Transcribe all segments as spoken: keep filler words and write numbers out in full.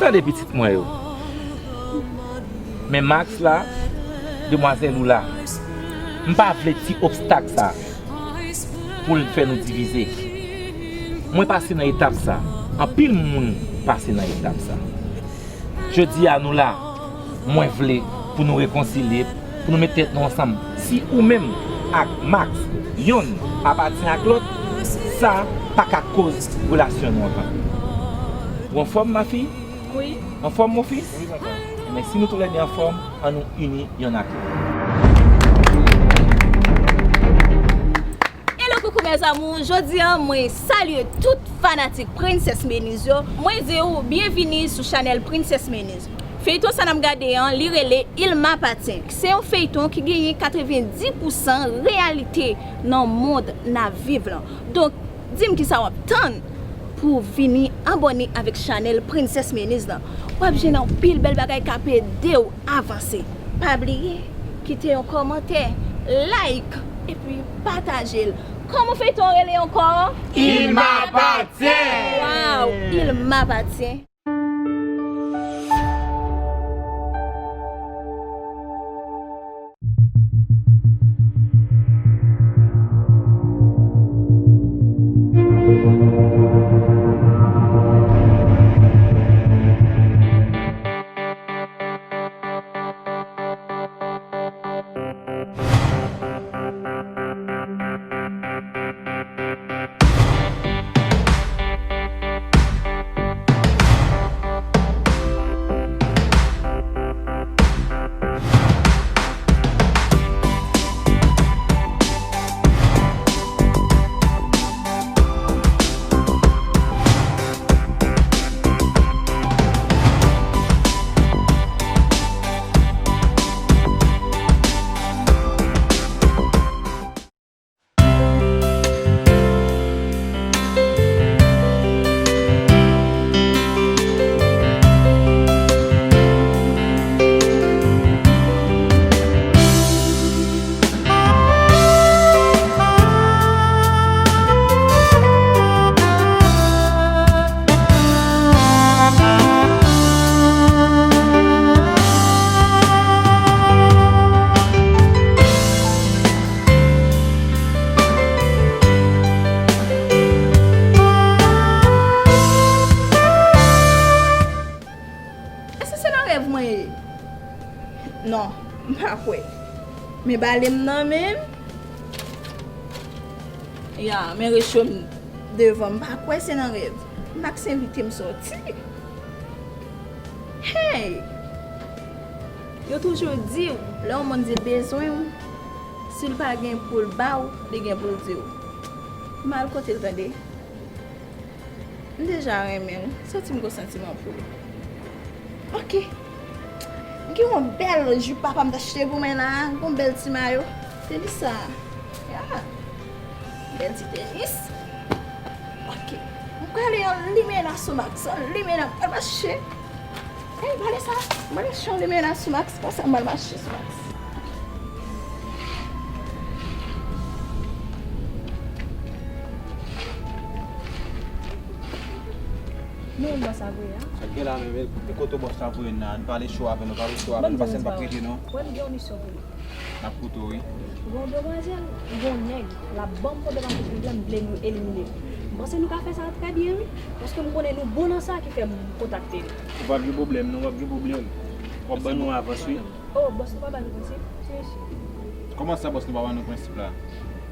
Tande pitit mwen yo. Men Max la, demwazèl ou la. M pa vle ti obstak sa pou l fè nou divize. Mwen pase nan etap sa. Anpil moun pase nan etap sa. Jodi a nou la, mwen vle pou nou rekonsilye, pou nou met tèt nou ansanm. Si ou menm ak Max, yonn apatyen ak lòt, sa pa ka koz relasyon nou an kanpe. Ou anfòm, ma fille? Wi. Anfòm, mon fils? Wi, papa. Men si nou toulède anfòm, ann nou ini yonn ak lòt. Hello, coucou mes amours, jodi a mwen salye tout fanatik Princess Menez yo. Mwen di w byenvini sou chanèl Princess Menez. Feyton sa n ap gade an, li rele Il m'appartient. Se yon feyton ki genyen katrevenndis pousan reyalite nan mond n ap viv lan. Donk, di m kisa w ap tann pou w vini abòne avèk chanèl Princess Menez lan. W ap jwenn anpil bèl bagay k ap ede w avanse. Pa bliye, kite yon kòmantè, like, epi pataje l. Kòman feyton an rele ankò? Il m'appartient! Waw, Il m'appartient. Èske se nan rèv mwen ye? Non, m pa kwè. Men bale m nan men m. Ya, men recho m devan m. M pa kwè se nan rèv. Max envite m sòti. Hey! Yo toujou di w, lè yon moun di l bezwen w, si l pa gen pou l ba w, li gen pou l di w. M al kote l tande. M deja renmen l. Santi m gon santiman pou li. Ok. M gen yon bèl jupe papa m t achte pou mwen la. Gon bèl ti mayo. Tenis sa. Ya. Bèl ti tenis. Ok. M prale yon limena sou Max. Yon limena. Al mache. Ey, pale sa. Mwen mache yon limena sou Max. Konsa m al mache sou Max. Nou menm bòs la voye a? Sa k gen la menm, e kote bòs la voye n nan? N pale cho avè l, nou pale cho avè l, paske n p ap rete non. Wè, m gen yon misyon pou li. N ap koute w, wi. Gon demwazèl, gon nèg, l ap ban m pwoblèm avèk nèg la, m vle nou elimine l. M panse nou ka fè sa trè byen, wi. Paske m konnen nou bon nan sa ki fè m kontakte nou. Ou p ap gen pwoblèm, non, w ap gen pwoblèm. W ap ban nou avans, wi. Oh, bòs nou pa ba nou prensip, ti mesye. Kòman sa, bòs nou pa ba nou prensip la?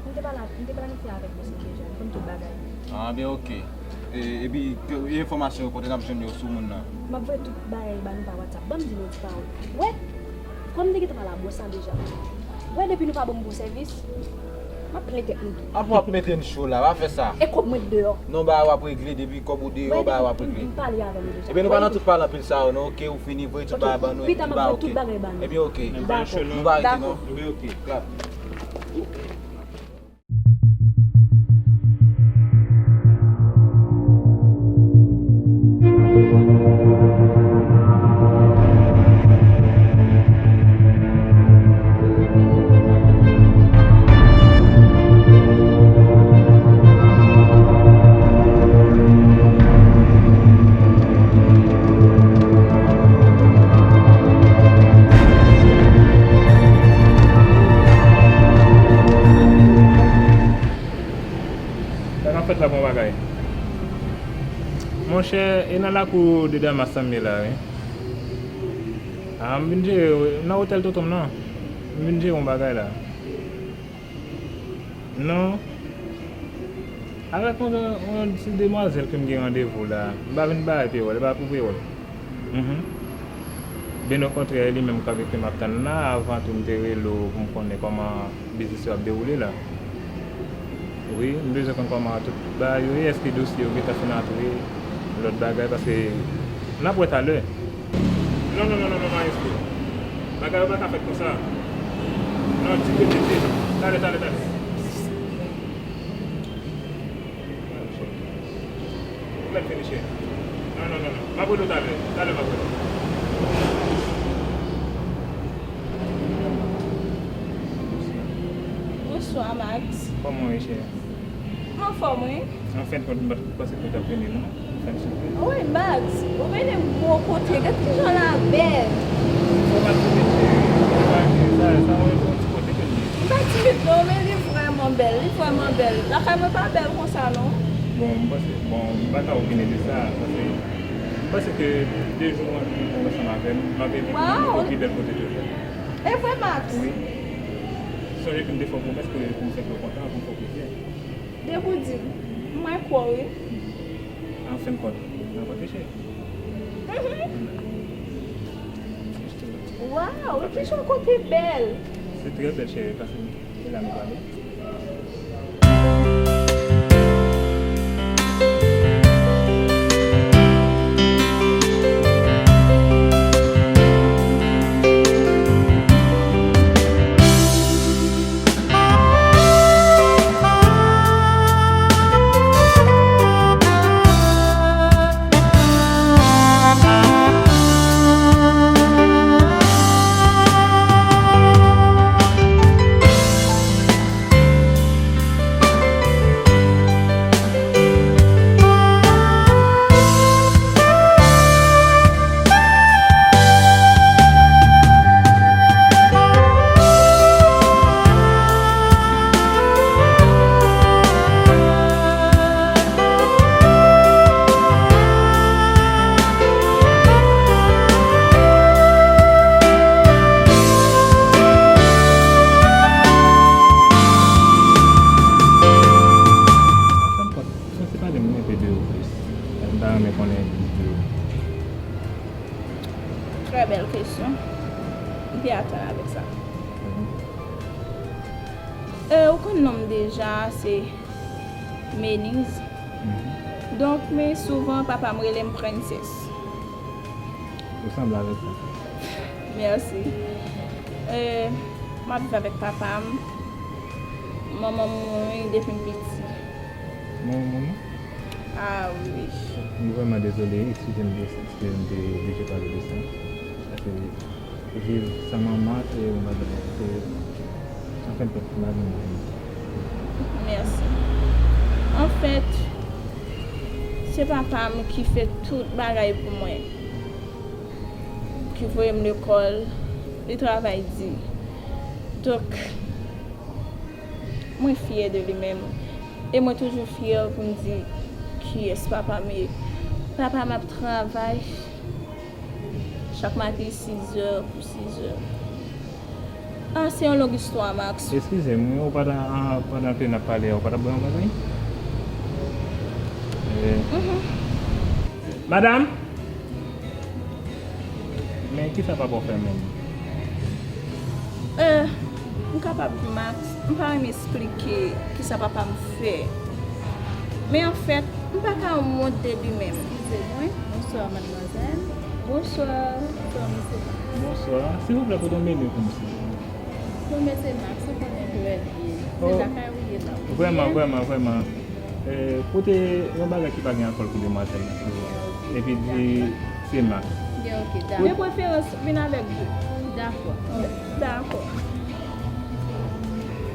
M te pale, m te planifye avèk bòs nou deja, m konn tout bagay. Ah, ben, ok. E, epi, e enfòmasyon yo, kote n ap jwenn yo sou moun nan? M ap voye tout bagay ba nou pa WhatsApp. Ban m di nou yon ti pawòl. Wè, kòm m te gentan pale a bòs la deja. Wè, depi nou pa ban m bon sèvis, m ap plen tèt nou tou. Apa w ap mete n cho la, pa fè sa. E kòb mwen deyò. Non, bagay w ap regle, depi kòb ou deyò, bagay w ap regle. Wè, depi m pale avè nou deja. Ebyen, nou pa nan tout pale anpil sa yo, non, ok, ou fini voye tout bagay ban nou, epi tout bagay ok. Ebyen, ok. Nou pa rete, non. Ebyen, ok. Klap. E, e nan lakou de Damas sa m ye la, wi. A, m vin jere, nan otèl tonton m nan. M vin jere yon bagay la. Non. Avèk yon, yon ti demwazèl ke m gen randevou la. M pa vin bay pewòl, e pa pou pewòl. Mhm. Byen okontrè, e li menm k avèk li m ap tann la, avan tou m te rele w pou m konnen kòman biznis yo ap dewoule la. Wi, m bezwen konn kòman tout bagay yo ye, èske dosye yo gentan fin antre, lòt bagay, paske n ap wè talè. Non, non, non, non, non, maestro. Bagay yo pa ka fèt konsa. Non, di ke te di. Talè, talè, talè. Ou mèt fini, cheri. Non, non, non, non. M ap rele w talè. Talè, m ap rele w. Bonswa, Max. Kòman w ye, cheri? M anfòm, wi. An fen de kont, m pa t panse ke w t ap vini, non. An fen de sou wi, Max, ou mennen m bon kote. Gad kijan l a bèl. Fò w pa timid, cheri. Fò w pa timid. Sa, sa, yon ti kote ke l ye. M pa timid, non, men li vrèman bèl. Li vrèman bèl. Lakay mwen pa bèl konsa, non. Bon, m panse, bon, m pa ka opine de sa, paske m panse ke de jou w antre ansanm avè m, m ap evite w pi bèl kote toujou. E vre, Max? Wi. Sonje ke m te fè w pwomès ke pou m fè kè w kontan, pou m fè w plezi. Depi w di m, mwen kwè w, wi. An fen de kont, n ap antre, cheri. Mhm. Waw, kijan kote bèl! Se trè bèl, cheri, pase, se la nou prale. An fen de kont, ou santi pale m enpe de ou plis. M ta renmen konnen plis de ou. Trè bèl kesyon. M te atann avèk sa. Mhm. E, ou konn non m deja, se Meniz. Mhm. Donk, men souvan, papa m rele m Prensès. Ou sanble avèk sa. Mèsi. E, m ap viv avèk papa m. Manman m mouri depi m piti. Manman w mouri? A wi. M vrèman dezole, eskize m de, eskize m de oblije pale de sa. Paske viv san manman, se yon bagay, se, an fen de kont, se pa yon bagay. Mèsi. Anfèt, se papa m ki fè tout bagay pou mwen, ki voye m lekòl, li travay di. Donk, mwen fyè de li menm. E mwen toujou fyè pou m di kiyès papa m ye. Papa m ap travay chak maten sizè pou sizè. A, se yon long istwa, Max. Eskize m, wi, ou pa ta, a, pandan ke n ap pale a, ou pa t ap bwè yon bagay? E, mhm. Madanm! Men kisa papa w fè menm? Eh, m kapab di Max, m pa renmen esplike kisa papa m fè. Men anfèt, m pa ka wont de li menm. Eskize mwen. Bonswa, madmwazèl. Bonswa. Bonswa, mesye Max. Bonswa. Silvouplè, pote yon meni pou m, silvouplè. Bon, mesye Max, ou konnen trè byen. Se lakay ou ye la. Vrèman, vrèman, vrèman. Eh, pote yon bagay ki pa gen alkòl pou demwazèl la, silvouplè. Epi di se Max. Gen, ok, dakò. De preferans, vin avèk dlo. Dakò. Dakò.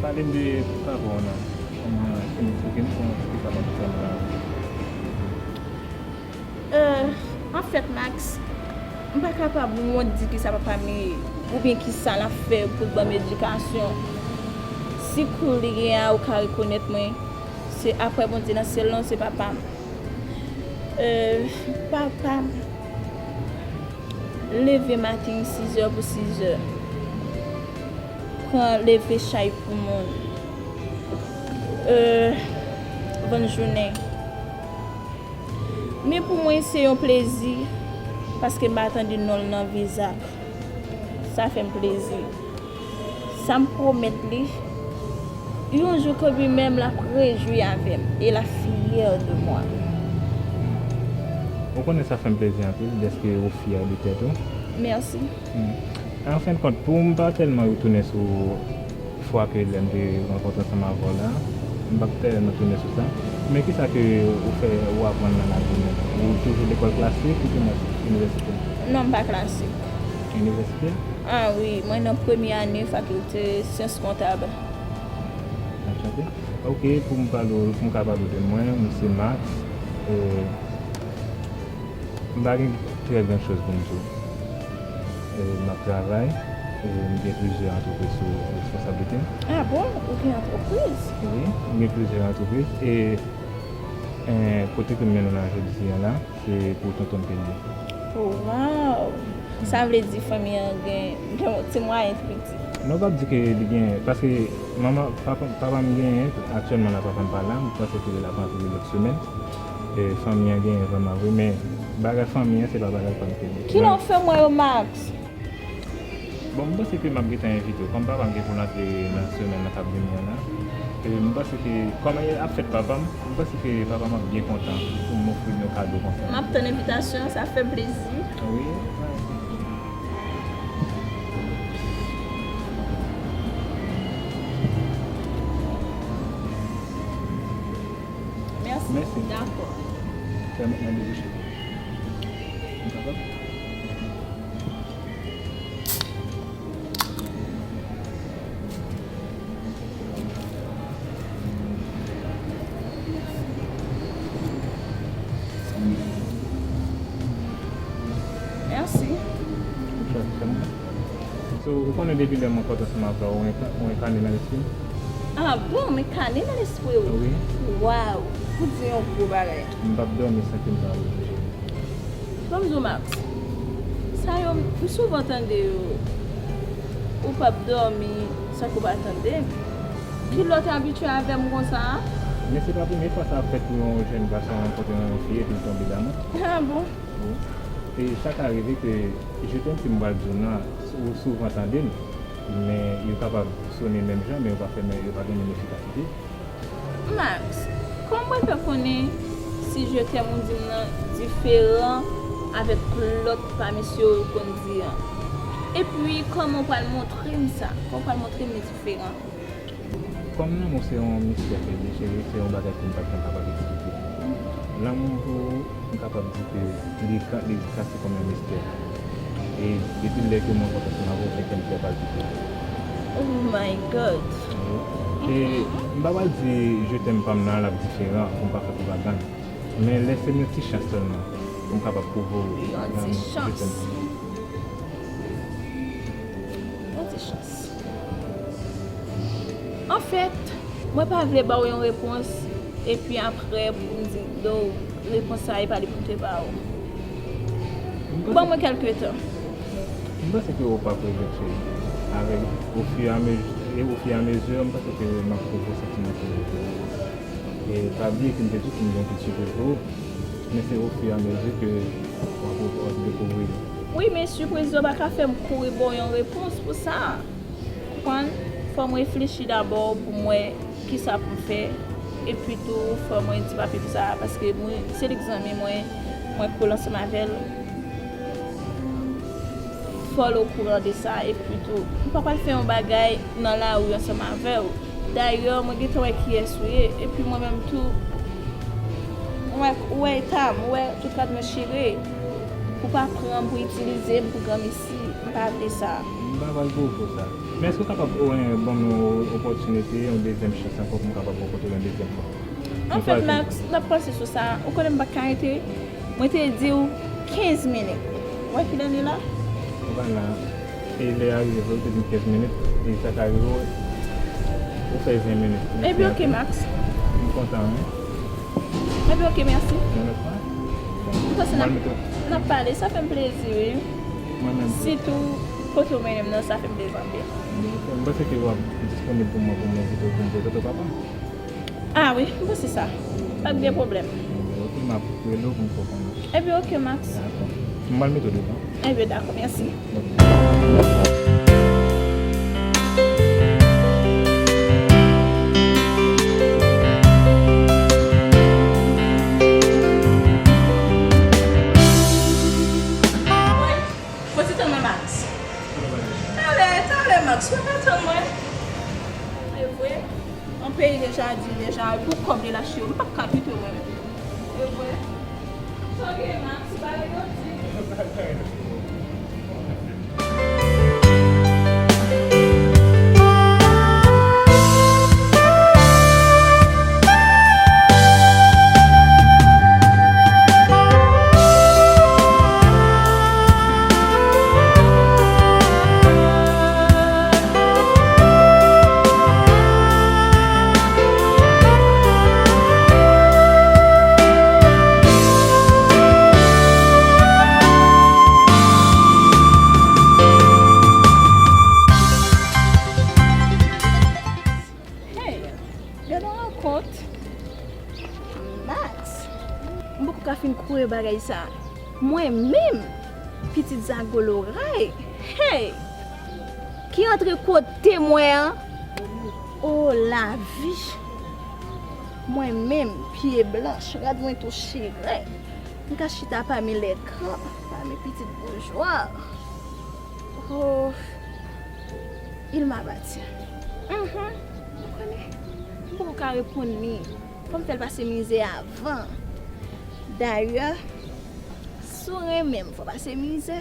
Pale m de papa w nan. Kòman, ki m, ki m, ki m kapab fè m la. Eh, anfèt, Max, m pa kapab wont di kisa papa m ye, oubyen kisa l ap fè pou l ban m edikasyon. Si kou li gen a, ou ka rekonèt mwen, se apre Bondye nan syèl lan, se papa m. Euh, papa, leve maten sizè pou sizè. Pran leve chay pou moun. Euh, vann jounen. Men pou mwen, se yon plezi, paske m pa tande non l nan vizak. Sa fè m plezi. Sa m pwomèt li, yon jou ke li menm l ap rejwi avè m e l ap fyè de mwa. Ou konnen sa fè m plezi anpil dèske ou fyè de tèt ou. Mèsi. An fen de kont, pou m pa tèlman retounen sou fwa ke lè m te rankontre ansanm avè w la, m p ap tèlman tounen sou sa. Men kisa ke ou fè ou aprann nan lavi menm? Ou toujou lekòl klasik oubyen nan inivèsite? Non, m pa klasik. Inivèsite? Ah wi, mwen nan premye ane fakilte syans kontab. Anchante. Ok, pou m pale, pou m ka pale de mwen, mwen se Max. E, m pa gen trè gran choz pou m di w. E, m ap travay, e, m gen plizyè antrepriz sou responsablite m. Ah bon? Ou gen antrepriz? Wi, m gen plizyè antrepriz. E, e, kote ke m mennen w la jodi a la, se pou tonton m te ye. Waw! Sa vle di fanmi an gen, gen yon ti mwayen piti. Non, m p ap di ke li genyen, paske manman, papa, papa m genyen, aktyèlman la papa m pa la, m panse ke l ap rantre lòt semèn. E fanmi an genyen vrèman vre, men bagay fanmi an se pa bagay pa m ke li. Kilè w fè m wè yo, Max? Bon, m panse ke m ap gentan envite w. Kòm papa m gen pou l antre nan semèn nan k ap vini an la, e m panse ke, kòm ap fèt papa m, m panse ke papa m ap byen kontan pou m ofri l yon kado konsa. M ap tann envitasyon an, sa fè m plezi. Wi. Mèsi. Mèsi. Dakò. Pèmèt mwen debouche. M kapab? Mèsi. So, ou konnen depi lè m rankontre ansanm avè w, ou enka-, ou enkane nan lespri m? Ah bon, m enkane nan lespri w? Wi. Waw, ou di yon gwo bagay. M p ap dòmi san ke m pa wè w, cheri. Ban m di w, Max, sa yo, m souvan tande yo. Ou p ap dòmi san ke w pa tande m. Ki lè w te abitye avè m konsa a? Men se pa premye fwa sa ap fèt pou yon jèn gason rankontre yon fi epi l tonbe damou. Ah bon? Wi. E sa ka rive ke je t'aime ke m pral di w nan, ou souvan tande l, men yo kapab sonnen menm jan, men yo pa fè, men yo pa gen menm efikasite. Max, kòman mwen fè konnen si je t'aime ou di m nan diferan avèk lòt pa mesye yo konn di an? Epi, kòman w pral montre m sa? Kòman w pral montre m li diferan? Kòm lanmou se yon mistè ke l ye, cheri, se yon bagay ke m pa t janm kapab eksplike. Lanmou m pou ou, m kapab di ke li ka, li klase kòm yon mistè. E depi lè ke mwen rankontre ansanm avè w, men kè m fè palpite. Oh my God. Wi. E m pa pral di je t'aime pa m nan l ap diferan pou m pa fè pwopagann. Men lèse m yon ti chans sèlman pou m kapab pwouve w Yon ti lanmou je chans. T'aime. Yon ti chans. Anfèt, mwen pa vle ba w yon repons, epi apre pou m di, do, repons sa e pa li pou m te ba w. Ban mwen kèlke tan. M panse ke w p ap regrèt, cheri. Avèk, au fur et à mesure, e au fur et à mesure, m panse ke m ap pwouve w santiman ke m gen pou ou. E pa bliye ke m te di w ke m gen yon piti sekre pou ou, men se au fur et à mesure ke w ap, w ap dekouvri li. Wi, men sipriz yo pa ka fè m kouri ba w yon repons pou sa. Konprann? Fò m reflechi dabò pou m wè kisa pou m fè. Epi tou, fò mwen di papi pou sa, paske mwen, se li k zanmi mwen, mwen cool ansanm avè l. Fò l okouran de sa, epi tou, m pa pral fè yon bagay nan lari ansanm avè w. Dayè, mwen gentan wè kiyès ou ye, epi mwen menm tou, ou wè, ou wè eta m, ou wè tout rad mwen chire. Ou pa pran m pou itilize m pou granmesi, m pa vle sa. M pa pral pwouve w sa. Men èske w kapab, e, ban m yon opòtinite, yon dezyèm chans ankò pou m kapab rankontre w yon dezyèm fwa? Anfèt, Max, n ap panse sou sa. Ou konnen m pa ka rete. Mwen te di w kenz minit. Ou wè kilè n ye la? Ou pa la. E lè a rive vre, ou te di m kenz minit. E sa ka rive, ou, ou fè ven minit. Mèsi anpil. Ebyen, oke, Max. M kontan, wi. Ebyen, oke, mèsi. Yon lòt fwa. Pase n ap, n ap pale, sa fè m plezi, wi. Sitou, kote w mennen m nan, sa fè m plezi anpil. M panse ke w ap disponib pou mwen, pou mwen envite w pou m vizite papa. Ah wi, m panse sa. Pa gen pwoblèm. Ok, m ap rele w pou m fè w konnen. Ebyen, ok, Max. Dakò. M al mete w devan. Ebyen, dakò, mèsi. Fò ti tann mwen, Max. Talè, talè, Max, fò ti tann mwen. E vre, an peyi deja di deja, pou kòb li lache yo, m p ap ka kite w mwen menm. E vre. Sa w gen, Max, ou pa rete w di. Hey, gade yon rankont. Max, m poko ka fin kwè bagay sa. Mwen menm, pitit zago loray, hey, ki antre kote mwen an. O lavi. Mwen menm, pye blanch, rad mwen tou chire. M ka chita pami lègran, pami pitit boujwa. Oh, il m'appartient. Mhm. Ou konnen, m poko ka reponn li. Fò m fè l pase mizè avan. Dayè, si w renmen m, fò w pase mizè.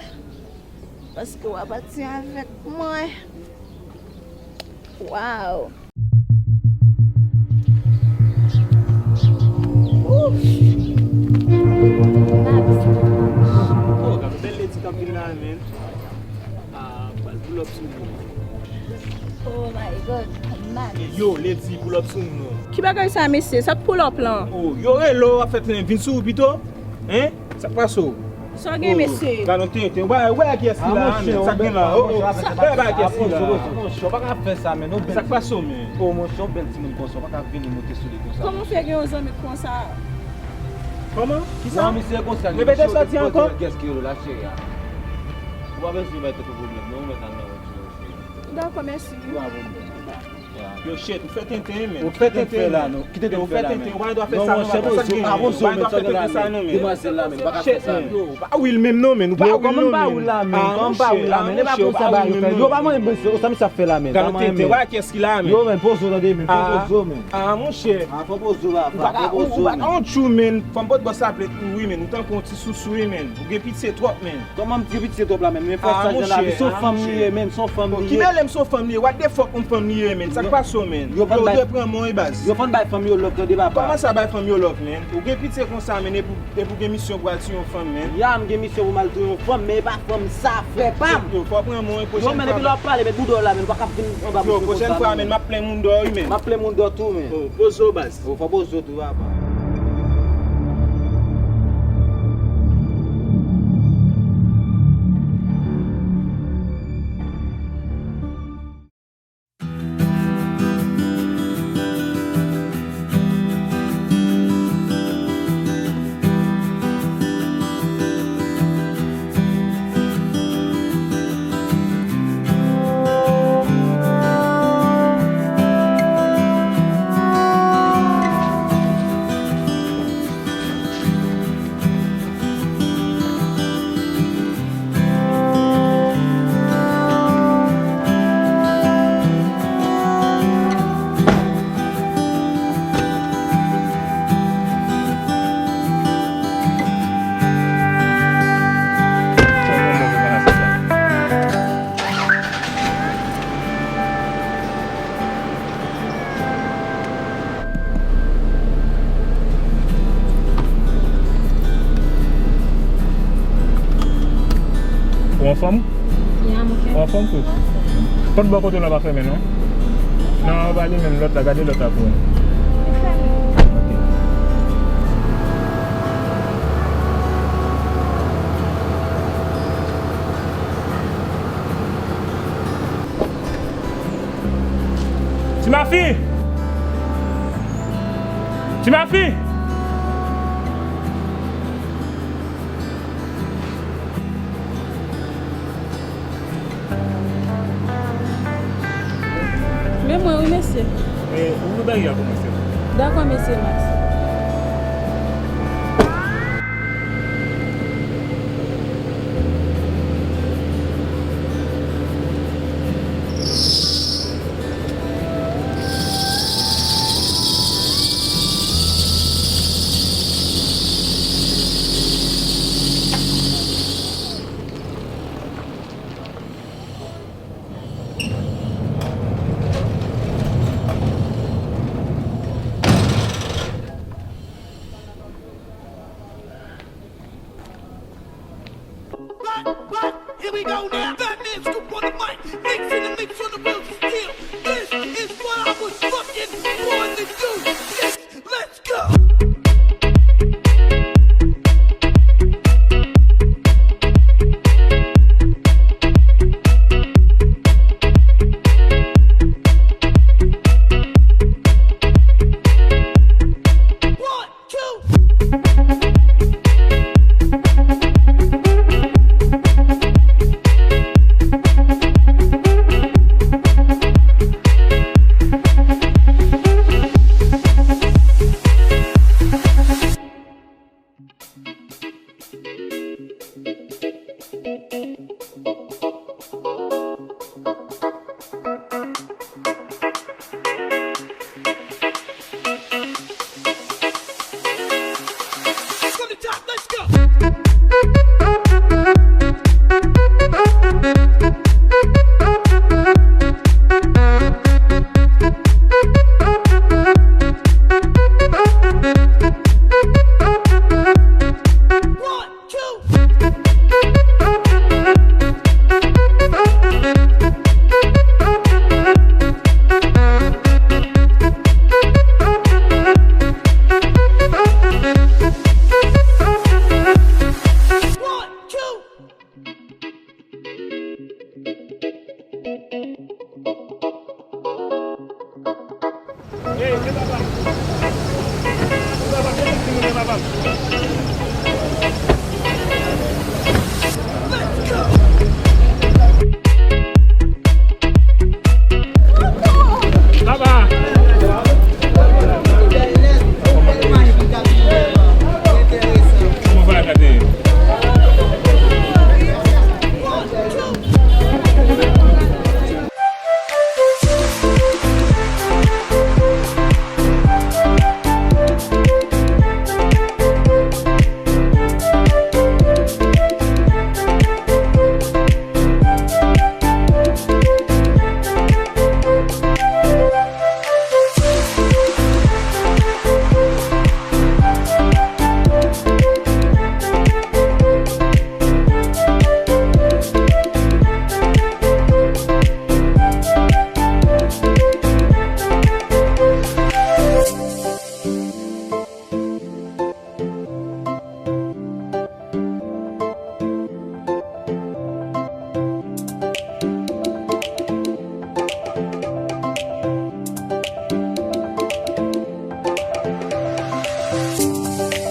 Paske w apatyen avèk mwen. Waw. Ouf. Oh, gade bèl leti k ap vin la, men. Ah, pral pull up sou nou. Oh my God, Max. Yo, leti, pull up sou nou. Ki bagay sa, mesye? Sa k pull up lan? Oh, yo rele w, ap fè tenten vin sou ou pito. Hein? Sa k pase w? Sa gen, mesye? Gade yon tenten. Wè, wè kiyès ki la, men. Sa k gen la? Oh, oh. Wè, ba kiyès ki la. Monchè, w pa ka fè sa, men. Sa k pase w, men? Oh, monchè, yon bèl timoun konsa, w pa ka vini monte sou li konsa. Kòman w fè gen yon zanmi konsa? Kòman? Kisa? Yon zanmi se konsa. Repete sa w di ankò. Kiyès ki rele w la, cheri a? Ou pa bezwen mete pou pwoblèm, non, ou mèt al nan wòt yo, cheri. Dakò, mèsi. Yo, shit, ou fè tenten, men. Ou fè tenten la, non. Kite tenten fè la, men. Ou pa dwe fè sa, non, pa sa k gen, men. Ou pa dwe fè tenten sa, non, men. Demwazèl la, men, pa ka fè sa, men. Yo, pa wi l menm, non, men. Ou pa wi l, non, men. Kòman pa wi l la, men? Kòman pa wi l la, men? E pa konsa bagay yo fè. Yo, pa mwen menm, se sa misye ap fè la, men. Gade yon tenten, wè kiyès ki la, men. Yo, men, poze w tande, men. Fò poze w, men. Ah, monchè. Ah, fò poze w, papa. Fò poze w, men. Ou pa ka yon tchou, men. Fò m pot bòs la plent, wi, men. Ou tankou yon ti sousou, wi, men. Ou gen pitye twòp, men. Kòman m di pitye twòp la, men? Men fòs sa jan la, men se yon fanm li ye, men, se yon fanm li ye. Ki mele m se yon fanm li ye? What the fuck yon fanm li ye, men? Sa k pase w, men? Yo dwe pran mwen, wi, baz. Yo fann bay fanm yo love, tande, papa. Kòman sa bay fanm yo love, men? Ou gen pitye konsa, men, epi, epi w gen misyon pou al tiye yon fanm, men? Ya, m gen misyon pou m al tiye yon fanm, men e pa fanm sa, frè pa m. Yo, fò pran mwen, pwochèn fwa. Yo, men, epi lè w ap pale, men bouda w la, men, ou pa ka vin anba bouch mwen konsa, men. Yo, pwochèn fwa, men, m ap plen moun dò, wi, men. M ap plen moun dò tou, men. Oh, poze w, baz. Oh, fò poze w tou, papa. Ou anfòm? Yeah, I'm okay. Ou anfòm tou? Pòt bò kote w la pa fèmen, non? Non, pa li menm, lòt la, gade lòt la pou mwen. Ok. Fi! Ti Mafi! Men mwen wi, mesye. E, ouvri baryè a pou mwen, silvouplè. Dakò, mesye Max. But, but, here we go now. Fat Man Scoop on the mic, mixing the mix on the wheels of steel. This is what I was fucking born to do. This, let's go. One, two. From the top, let's go. One, two. One, two.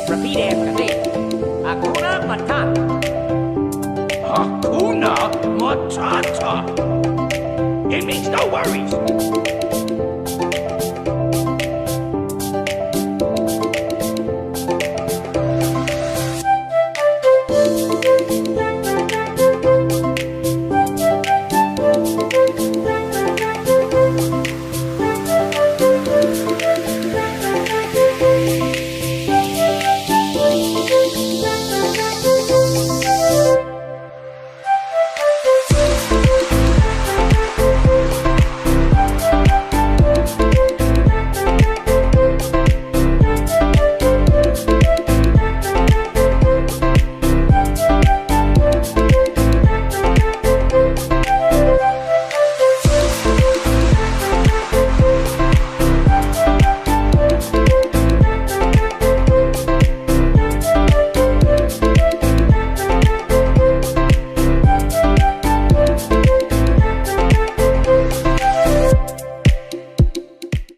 Repeat after me. Hakuna Matata. Hakuna Matata. It means no worries.